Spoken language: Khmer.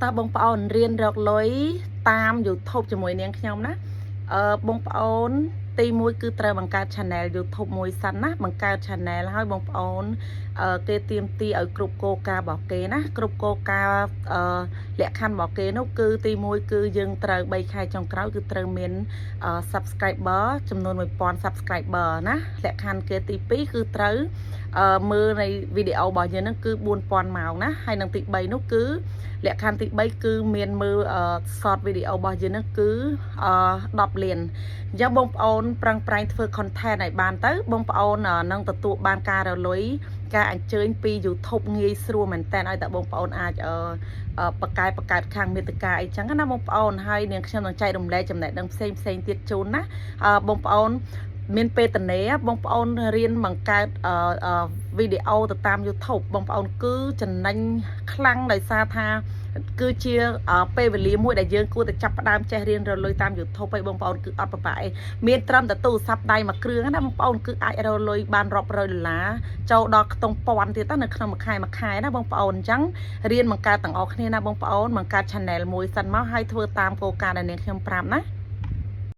តើបងប្អូនរៀនរកលុយតាម YouTube ជាមួយនាងខ្ញុំណាអឺបងប្អូន ទី1គឺត្រូវបង្កើត channel YouTube មួយសិនណាបង្កើត channel ហើយបងប្អូនអឺគេទៀមទីឲ្យគ្រប់គោលការណ៍របស់គេណាគ្រប់គោលការណ៍អឺលក្ខខណ្ឌរបស់គេនោះគឺទី1គឺយើងត្រូវ3ខែចុងក្រោយគឺត្រូវមាន subscriber ចំនួន1000 subscriber ណាលក្ខខណ្ឌគេទី2គឺត្រូវអឺមើលនៃវីដេអូរបស់យើងហ្នឹងគឺ4000ម៉ោងណាហើយនឹងទី3នោះគឺលក្ខខណ្ឌទី3គឺមានមើល short video របស់យើងហ្នឹងគឺ10លានអញ្ចឹងបងប្អូនប្រឹងប្រែងធ្វើ content ឲ្យបានទៅបងប្អូននឹងទទួលបានការរកលុយការអញ្ជើញពី YouTube ងាយស្រួលមែនតើឲ្យតែបងប្អូនអាចបកកែបកើតខាងមេតិកាអីចឹងណាបងប្អូនហើយនាងខ្ញុំនឹងចែករំលែកចំណេះដឹងផ្សេងផ្សេងទៀតជូនណាបងប្អូនមានពេលតនេបងប្អូនរៀនបង្កើតវីដេអូទៅតាម YouTube បងប្អូនគឺចំណេញខ្លាំងដោយសារថាគឺជាពេលវេលាមួយដែលយើងគួរតែចាប់ផ្ដើមចេះរៀនរកលុយតាម YouTube ឲ្យបងប្អូនគឺអត់ប្របាក់អីមានត្រឹមតែទូរស័ព្ទដៃមួយគ្រឿងណាបងប្អូនគឺអាចរកលុយបានរាប់រយដុល្លារចូលដល់ខ្ទង់ពាន់ទៀតណានៅក្នុងមួយខែមួយខែណាបងប្អូនអញ្ចឹងរៀនបង្កើតទាំងអស់គ្នាណាបងប្អូនបង្កើត channel មួយសិនមកហើយធ្វើតាមគោលការណ៍ដែលនាងខ្ញុំប្រាប់ណា។